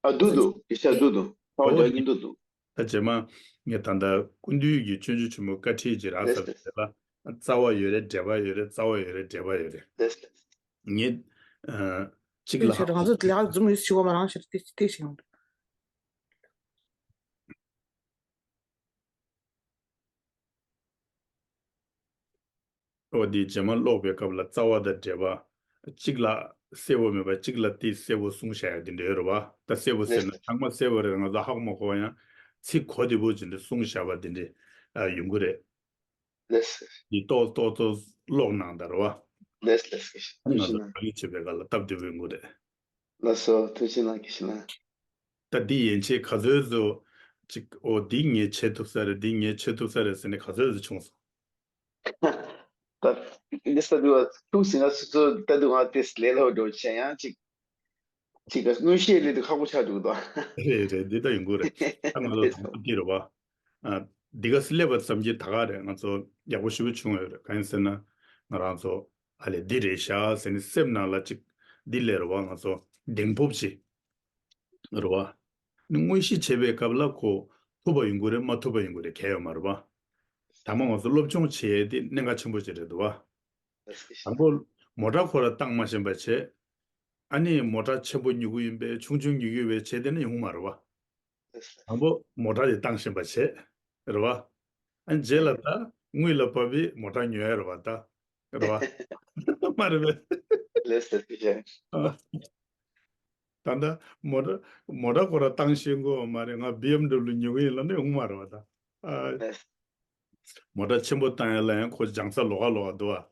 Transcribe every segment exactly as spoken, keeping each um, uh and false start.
ཨ་འདུག་འདུག་དགེ་བཤེས་འདུག་འདུག་ཨོ་ཨོ་ཡག་གི་འདུག་འདུག་ད་རྗེས་མ་ངས་ད་ལྟ་ཀུན་འདུས་ཀྱི་སྤྱོད་འཇུག་ཆེན་མོ་བཀའ་ཁྲིད་ཀྱི་རགས་ལེས་ལེས། ཟེར་བ་དེ་ལ་རྩ་བ་ཡོད་རེད་འགྲེལ་པ་ཡོད་རེད། རྩ་བ་ཡོད་རེད་འགྲེལ་པ་ཡོད་རེད། ལེས་ལེས། ངས་ཨ་གཅིག་ལ་ལེས་ལེས། ང་ཚོ་ལས་ཀ་འཛོམས་ཡོད་ཞུ་བ་མ་རང་ཞིག་ཏེ་ཏེ་ཞིག་ཡོང་འདུག་ཨོ་འདི་རྗེས་མ་ཀློག་པའི་སྐབས་ལ་རྩ་བ་དང་འགྲེལ་པ། གཅིག་ལ་གསལ་པོ་མེད་པ་གཅིག་ལ་ཏིས་གསལ་པོ་གསུངས་བཞག་ཡ་འདི་འདྲ་ཡོད་རེད་བ། ད་གསལ་པོ་ཟེར་ན་ཚང་མ་གསལ་པོ་རེད། ང་ཚོ་ཧ་གོ་མ་གོ་བ་ཡང་ཚིག་གོ་བདེ་པོ་ཅིག་འདི་གསུངས་བཞག་པ་འདི་འདྲ་ཡོང་གི་རེད། འདི་ཏོག་ཏོག་ཏོག་ཀློག་གནང་དང་རེད་བ། ང་ཚོ་བགྲོ་གླེང་བྱེད་པའི་སྐབས་ལ་སྟབས་བདེ་པོ་ཡོང་གི་རེད། ལགས་སོ་ཐུགས་རྗེ་གནང་དགེ་བཤེས་ལགས། ད་འདི་ཡན་ཆད་ག་ཚོད་ཚོ་ཅིག་ཨོ་འདི་ངས་བྱེད་ཐུབ་ས་རེད། འདི་ངས་བྱེད་ཐུབ་ས་རེད་ཟེར་ནས་ག་ཚོད་ཚོ་བྱུང་སོང་། ད་འདི་ས་དུ་ཐུག་ཟིན་ན་སོ་སོ་ད་དུ་ང་དེ་ལས་སླ་པོ་འགྲོ་བྱས་ཡང་ཅིག་ཅིག་ག་མངོན་ཤེས་ལས་དུ་ཁག་པོ་ཆགས་འདུག་ད། རེད་རེད། འདི་ད་ཡོང་གི་རེད། ད་ང་ཚོ་དང་པོ་འདི་རེད་བ། ཨ་འདི་ག་སླེབས་པ་ཙམ་གྱིས་ད་ག་རེད། ང་ཚོ་ཡག་པོ་ཞེ་པོ་བྱུང་ཡོད་རེད། གང་ཡིན་ཟེར་ན་ང་རང་ཚོ་ཨ་ལས་འདི་རེད་ཤག་ཟེར་ནས་སེམས་ནང་ལ་ཅིག་འདི་ལས་རེད་བ། ང་ཚོ་གདེང་སྤོབས་ཅིག་རེད་བ། ནི་དངོས་གཞི་བྱེད་པའི་སྐབས་ལ་ཁོ་ཐུབ་པ་ཡོང་གི་རེད་མ་ཐུབ་པ་ཡོང་གི་རེད་གལ་ཡོད་མ་རེད་བ། དང་པོ་ང་ཚོ་སློབ་སྦྱོང་བྱེད་ཡས་དེ་གནད་འགག་ཆེན་པོ་ཅིག་རེད་འདུག་བ། དང་པོ་མོ་ཊ་ཁོ་ར་བཏང་མ་ཤེས་པ་བྱས། ཨ་ནི་མོ་ཊ་ཆེན་པོ་ཉོ་གི་ཡིན་པས་ཆུང་ཆུང་ཉོ་གི་ཡོད་པས་བྱས་དེ་ནི་ཡོང་མ་རེད་བ། དང་པོ་མོ་ཊ་དེ་བཏང་ཤེས་པ་བྱས། རེད་བ། ཨ་ནི་རྗེས་ལ་ད་དངུལ་ལ་བབས་པའི་མོ་ཊ་ཉོ་ཡ་རེད་བ་ད། རེད་བ། མ་རེད་པས། ལེས་ལེས་ཀྱི་ཞེས། ད་ལྟ་མོ་ཊ་མོ་ཊ་ཁོ་ར་བཏང་ཤེས་དགོས་པ་མ་རེད། ང་བི་ཨེམ་ཌབ་ལུ་ཉོ་གི་ཡིན་ལབ་ནས་ཡོང་མ་རེད་བ་ད། ཨ། ལེས། མོ་ཊ་ཆེན་པོ་བཏང་ཡ་ལ་ཡང་ཁོ་སྦྱང་ས་ལོགས་ཀ་ལོགས་ཀ་འདུག་བ།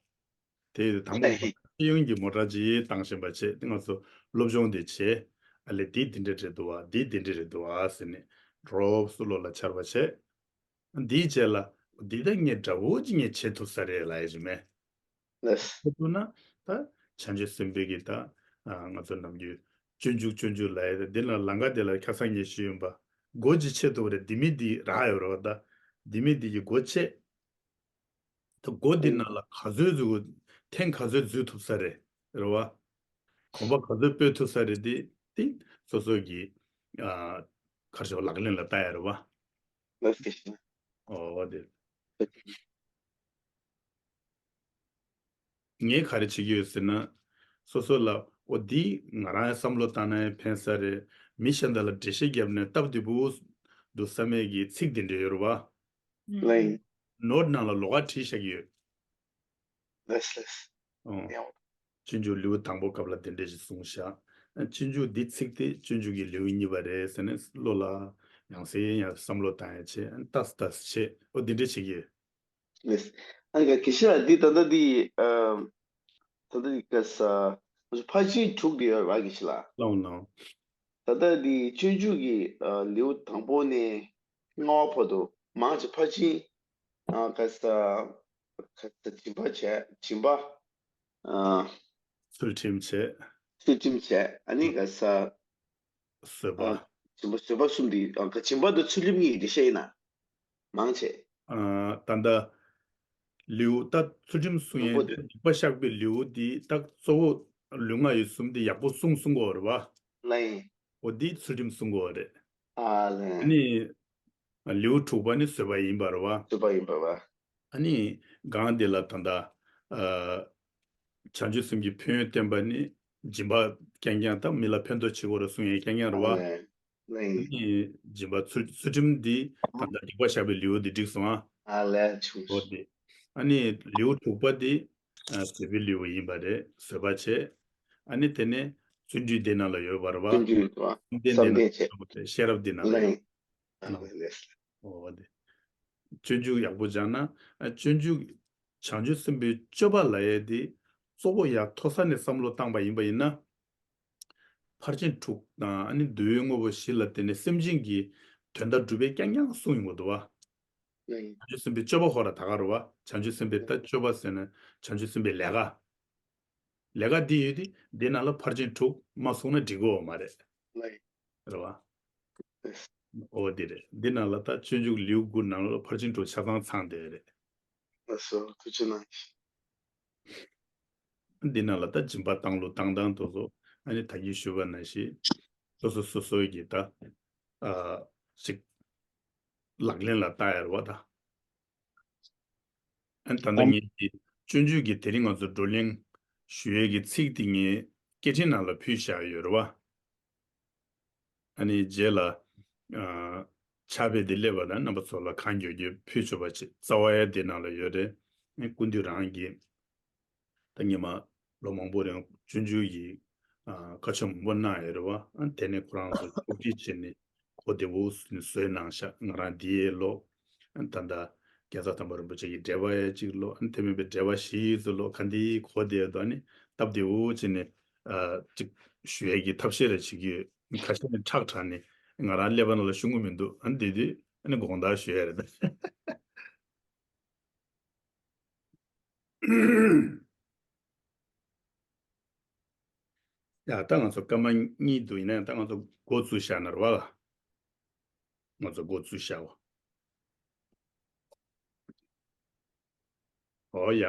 དེ་དང་པོ་ལེས། སྤྱི་ཡོངས་ཀྱི་མོ་ཊ་ཅིག་བཏང་བཞིན་པ་བྱས་ཏེ་ང་ཚོ་སློབ་སྦྱོང་དེ་བྱས། ཨ་ལས་འདི་འདི་འདྲ་རེད་འདུག་བ། འདི་འདི་འདྲ་རེད་འདུག་བ་ཟེར་ནས་རོབ་སུ་བློ་ལ་འཆར་བ་བྱས། འདིའི་རྗེས་ལ་འདི་ད་ངས་འདྲ་བོ་ཅིག་ངས་བྱེད་ཐུབ་ས་རེད་ལབ་ཡ་ཅིག་མེད། ལགས། ཁོ་ཐུག་ན་ད་བྱང་ཆུབ་སེམས་དཔའི་གི་ད་ང་ཚོ་ནམ་རྒྱུན་སྤྱོད་འཇུག་སྤྱོད་འཇུག་ལབ་ཡ་ད་འདི་ལ་ལམ་ཁ་དེ་ལ་ཁ་སང་ངས་ཞུས་ཡིན་པ། སྒོ་ཅིག་ཕྱེ་ཐུབ་པ་རེད། འདི་མི་འདི་རག་ཡོད་རེད་བ་ད། འདི་མི་འདི་གི་སྒོ་ཕྱེ། ད་སྒོ་འདི་ནང་ལ་ག་ཚོད་འཛུལ་ཐེངས་ག་ཚོད་འཛུལ་ཐུབ་ས་རེད། རེད་བ། གོམ་པ་ག་ཚོད་སྤོས་ཐུབ་ས་རེད། འདི་འདི་སོ་སོ་གི་ཨ་ག་རེ་ཟེར་བ་ལག་ལེན་ལ་བསྟར་ཡ་རེད་བ། ལགས་སོ། ཨོ་དེ། ངས་ག་རེ་བྱེད་ཀྱི་ཡོད་ཟེར་ན། སོ་སོ་ལ་ཨོ་འདི་ང་རང་ཡང་བསམ་བློ་བཏང་ན་ཡང་ཕན་ས་རེད། མི་གཞན་དག་ལ་འགྲེལ་བཤད་བརྒྱབ་ནས་སྟབས་བདེ་པོ་འདུག་བསམ་ཡས་ཀྱི་ཚིག་འདི་འདྲ་ཡོད་རེད་བ། ལགས། ནོར་ནང་ལ་ལོགས་ཀ་བྲིས་བཞག་གི་ཡོད། ལགས་ལགས། ཨོ། ཡང་། སྤྱོད་འཇུག་ལེའུ་དང་པོ་སྐབས་ལ་དེ་འདྲ་ཞིག་གསུངས་བཞག་སྤྱོད་འཇུག་འདི་ཚིག་དེ་སྤྱོད་འཇུག་གི་ལེའུ་གཉིས་པ་རེད་ཟེར་ནས་བློ་ལ་ཡང་སེ་ཡང་བསམ་བློ་བཏང་ཡ་བྱས་ཏག་ཏག་བྱས་ཨོ་འདི་འདྲ་བྱེད་ཀྱི་ཡོད། ལགས། ཨ་ནི་ག་གེ་ཤ་འདི་ད་ལྟ་འདི་ཨ་ད་ལྟ་འདི་ག་ས་ཕར་ཕྱིན་དྲུག་དེ་ཡོད་རེད་བ་གེ་ཤ་ལགས། ལགས་ལགས། ད་ལྟ་འདི་སྤྱོད་འཇུག་གི་ཨ་ལེའུ་དང་པོ་ནས་ལྔ་པ་བར་དུ་མང་ཆེ་ཕར་ཕྱིན་ཨ་ག་ས་ག་ས་སྦྱིན་པ་བྱས་སྦྱིན་པ་ཨ་ཚུལ་ཁྲིམས་བྱས། ཚུལ་ཁྲིམས་བྱས་ཨ་ནི་ག་ས་བཟོད་པ། ཨ་སྦྱིན་པ་བཟོད་པ་གསུམ་འདི་ཨ་ག་སྦྱིན་པ་དང་ཚུལ་ཁྲིམས་གཉིས་ཀྱི་འགྲེལ་བཤད་ཡིན་ན། མང་ཆེ། ཨ་ད་ལྟ་ལེའུ་ད་ཚུལ་ཁྲིམས་གསུང་ཡས་དང་པོ་དེ། སྡིག་པ་བཤགས་པའི་ལེའུ་འདི་ད་གཙོ་བོ་ལུས་ངག་ཡིད་གསུམ་འདི་ཡག་པོ་གསུང་གསུང་གོ་རེད་བ། ལགས། འོ་འདི་ཚུལ་ཁྲིམས་གསུང་གོ་རེད། ཨ་ལས། ཨ་ནི་ལེའུ་དྲུག་པ་ནི་བཟོད་པ་ཡིན་པ་རེད་བ། བཟོད་པ་ཡིན་པ་བ། ཨ་ནི་གང་འདི་ལ་ད་ལྟ་ཨ་བྱང་ཆུབ་སེམས་ཀྱི་ཕན་ཡོན་བསྟན་པ་ནི་སྦྱིན་པ་རྐྱང་རྐྱང་དང་མི་ལ་ཕན་ཐོགས་བྱེད་དགོས་རེད་གསུང་ཡས་རྐྱང་རྐྱང་རེད་བ། ཨ་ལས། ལགས། ཨ་ནི་སྦྱིན་པ་ཚུལ་ཚུལ་ཁྲིམས་འདི་ད་ལྟ་སྡིག་པ་བཤགས་པའི་ལེའུ་འདི་འགྲིག་སོང་ཨ། ཨ་ལས་ཆུང་ཨོ་དེ། ཨ་ནི་ལེའུ་དྲུག་པ་འདི་ཨ་བཟོད་པའི་ལེའུ་ཡིན་པ་རེད། བཟོད་པ་བྱས། ཨ་ནི་དེ་ནས་བརྩོན་འགྲུས་འདི་ནང་ལ་ཡོད་པ་རེད་བ། བརྩོན་འགྲུས་རེད་བ། བསམ་གཏན་འདི་ནང་ལ་ཡོད་པ་རེད། ཤེས་རབ་འདི་ནང་ལ་ཡོད། ལགས། ཨ་ལས་ལགས། ཨོ་དེ། སྤྱོད་འཇུག་ཡག་པོ་སྦྱངས་ན་ཨ་སྤྱོད་འཇུག་བྱང་ཆུབ་སེམས་དཔའི་སྤྱོད་པ་ལབ་ཡས་དེ་གཙོ་བོ་ཡ་མཐོ་ས་ནས་བསམ་བློ་བཏང་པ་ཡིན་པ་ཡིན་ན། ཕར་ཕྱིན་དྲུག་དང་ཨ་ནི་འདུལ་བའི་དངོས་པོ་བཞི་ལ་བརྟེན་ནས་སེམས་ཅན་གྱི་དོན་དག་སྒྲུབ་པའི་རྐྱང་རྐྱང་གསུངས་ཡོང་གི་འདུག་བ། ལགས། བྱང་ཆུབ་སེམས་དཔའི་སྤྱོད་པ་ཧོ་ར་ད་ག་རུ་བ། བྱང་ཆུབ་སེམས་དཔའི་ད་སྤྱོད་པ་ཟེར་ན་བྱང་ཆུབ་སེམས་དཔའི་ལས་ཀ། ལས་ཀ་འདི་ཡོད་དེ་འདི་ནང་ལ་ཕར་ཕྱིན་དྲུག་མ་གསུངས་ན་འགྲིག་གི་ཡོད་མ་རེད། ལགས། རེད་བ། ཨོ་འདི་རེད། འདི་ནང་ལ་ད་སྤྱོད་འཇུག་ལེའུ་དགུ་ནང་ལ་ཕར་ཕྱིན་དྲུག་ཆ་ཚང་ཚང་བསྡད་རེད། ལགས་སོ་ཐུགས་རྗེ་གནང་། འདི་ནང་ལ་ད་སྦྱིན་པ་བཏང་ལུགས་བཏང་སྟངས་དེ་ཚོ་ཨ་ནི་ད་གིན་ཞུས་པ་ནང་བཞིན་ སོ་སོ་སོ་སོའི་གི་ད་ཨ་ཅིག་ལག་ལེན་ལ་བསྟར་ཡ་རེད་བ་ད། ཨ་ད་ལྟ་ངས་ཀྱི་སྤྱོད་འཇུག་གི་དེ་རིང་ང་ཚོ་བགྲོ་གླེང་ཞུ་ཡས་ཀྱི་ཚིག་དེ་ངས་སྐད་འཕྲིན་ནང་ལ་ཕུལ་བཞག་ཡོད་རེད་བ། ཨ་ནི་རྗེས་ལ་ཨ་ཕྱག་དཔེ་འདི་སླེབས་པ་དང་རྣམ་པ་ཚོ་ལ་གང་མགྱོགས་མགྱོགས་ཕུལ་ཆོག་པ་ཅིག་རྩ་བ་ཡ་འདི་ནང་ལ་ཡོད་རེད། ཨ་ནི་སྐུ་མདུན་རང་གིས་ད་ཉི་མ་ལོ་མང་པོ་རིང་སྤྱོད་འཇུག་གི་ཨ་བཀའ་ཆོས་མང་པོ་གནང་ཡོད་རེད་བ། ཨ་ནི་དེ་ནས་ཁོ་རང་ཚོ་ཕྱོགས་སྒྲིག་བྱས་ནས་གོ་བདེ་བོ་བཟོས་གནང་ཤག་ང་རང་འདི་ཡས་ཀློག་ཨ་ནི་ད་ལྟ་རྒྱལ་ཚབ་དམ་པ་རིན་པོ་ཆེ་གི་འགྲེལ་པ་ཡས་གཅིག་ཀློག་ཨ་ནི་དེ་མིན་པའི་འགྲེལ་པ་བཞི་ཡས་ཚོ་ཀློག་ག་འདི་གོ་བདེ་འདུག་ཨ་ནི་སྟབས་བདེ་བོ་བྱས་ནས་ཨ་གཅིག་ཞུ་ཡས་ཀྱི་ཐབས་ཤེས་རེ་བྱེད་ཀྱི་ཡོད། ཁ་ཤས་ནི་ཁྲག་དྲག་ནས་ང་རང་ཀླད་པ་ནང་ལ་ཤོང་གི་མི་འདུག་ཨ་ནི་དེ་དུས་ཨ་ནི་དགོངས་དག་ཞུ་ཡས་རེད་ད། ཡ་ད་ང་ཚོ་སྐར་མ་གཉིས་འདུག་ཡིན་ན་ཡང་ད་ང་ཚོ་འགོ་བཙུགས་བཞག་ན་རེད་བ་ལ། ང་ཚོ་འགོ་བཙུགས་བཞག་པ། ཨོ་ཡ།